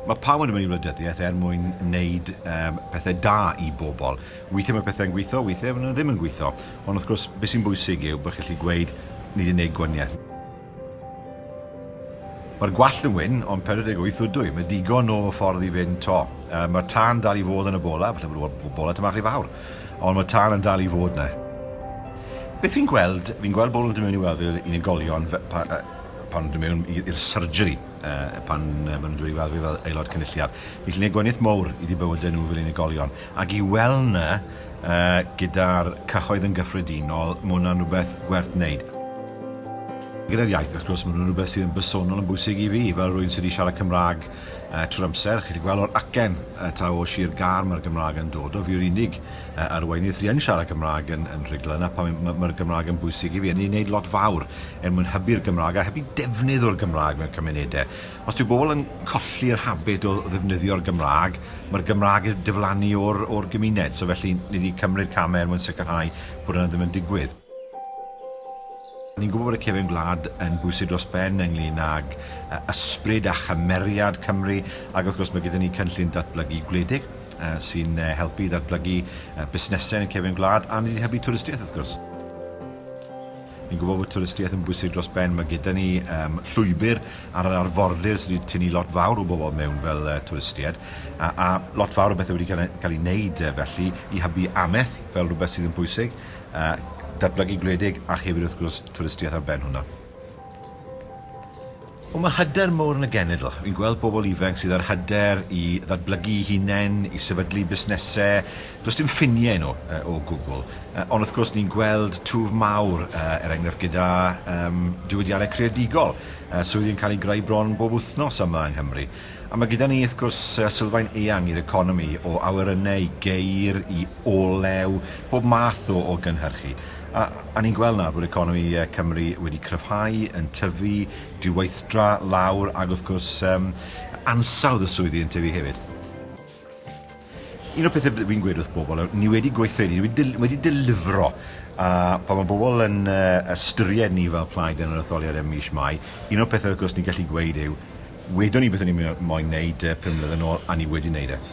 Mae pawb yn mynd i wleidyddiaeth er mwyn wneud um, pethau da i bobl. Weithiau mae pethau'n gweithio, weithiau maen nhw ddim yn gweithio. Ond wrth gwrs, beth sy'n bwysig yw bod chi'n gallu gweud, ni wedi gwneud gwaniaeth. Mae'r gwallt yn wyn, ond 48 ydw i. Mae digon o ffordd i fynd to. Uh, mae'r tân dal i fod yn y bola, falle bod y bola tyma rhy fawr, ond mae'r tân yn dal i fod yna. Beth fi'n gweld, fi'n gweld bobl yn dod mewn i weld fel unigolion pa, pan nhw'n dod mewn i'r surgery, uh, pan uh, maen nhw'n dod i weld fi fel aelod cynulliad. Ni'n gallu gwneud gwahaniaeth mowr iddi bywydau nhw fel unigolion. Ac i weld na uh, gyda'r cyhoedd yn gyffredinol, mae hwnna'n rhywbeth gwerth wneud. Gyda'r iaith, wrth gwrs, mae hwnna'n rhywbeth sydd yn bersonol yn bwysig i fi, fel rhywun sydd wedi siarad Cymraeg uh, trwy'r amser. Chi'n gweld o'r acen uh, taw o Sir Gâr mae'r Gymraeg yn dod o. Fi yw'r unig uh, arweinydd sydd yn siarad Cymraeg yn, yn Rhuglan, a pan mae'r ma, Gymraeg yn bwysig i fi. A ni'n gwneud lot fawr er mwyn hybu'r Gymraeg a hybu defnydd o'r Gymraeg mewn cymunedau. Os dyw bobl yn colli'r habit o ddefnyddio'r Gymraeg, mae'r Gymraeg yn diflannu o'r, or gymuned. So felly, ni wedi cymryd camau er mwyn sicrhau bod yna ddim yn digwydd. Ni'n gwybod bod y cefn gwlad yn bwysig dros ben ynglyn ag ysbryd a chymeriad Cymru, ac wrth gwrs mae gyda ni cynllun datblygu gwledig sy'n helpu i ddatblygu busnesau yn y cefn gwlad, a ni wedi hybu twristiaeth wrth gwrs. Ni'n gwybod bod twristiaeth yn bwysig dros ben. Mae gyda ni um, llwybr ar yr arfordir sydd wedi tynnu lot fawr o bobl mewn fel uh, twristiaid, a, a lot fawr o bethau wedi cael, cael ei wneud uh, felly i hybu amaeth fel rhywbeth sydd yn bwysig, uh, datblygu gwledig a hefyd wrth gwrs twristiaeth ar ben hwnna. Wel, mae hyder mowr yn y genedl. Fi'n gweld bobl ifanc sydd â'r hyder i ddatblygu eu hunain, i sefydlu busnesau. Does dim ffiniau i nhw o gwbl. Ond wrth gwrs ni'n gweld twf mawr, er enghraifft gyda um, diwydiannau creadigol, swyddi yn cael eu greu bron bob wythnos yma yng Nghymru. A mae gyda ni wrth gwrs sylfaen eang i'r economi o awyrennau i geir, i olew, pob math o, o gynhyrchu. A, a ni'n gweld nawr bod economi Cymru wedi cryfhau, yn tyfu, diweithdra lawr ac wrth gwrs um, ansawdd y swyddi yn tyfu hefyd. Un o'r pethau fi'n gweud wrth bobl, ni wedi gweithredu, ni wedi, wedi delifro, a pan mae bobl yn uh, ystyried ni fel plaid yn yr etholiad ym mis Mai, un o'r pethau wrth gwrs ni'n gallu gweud yw, wedon ni beth o'n i'n moyn wneud 5 mlynedd yn ôl, a ni wedi wneud e.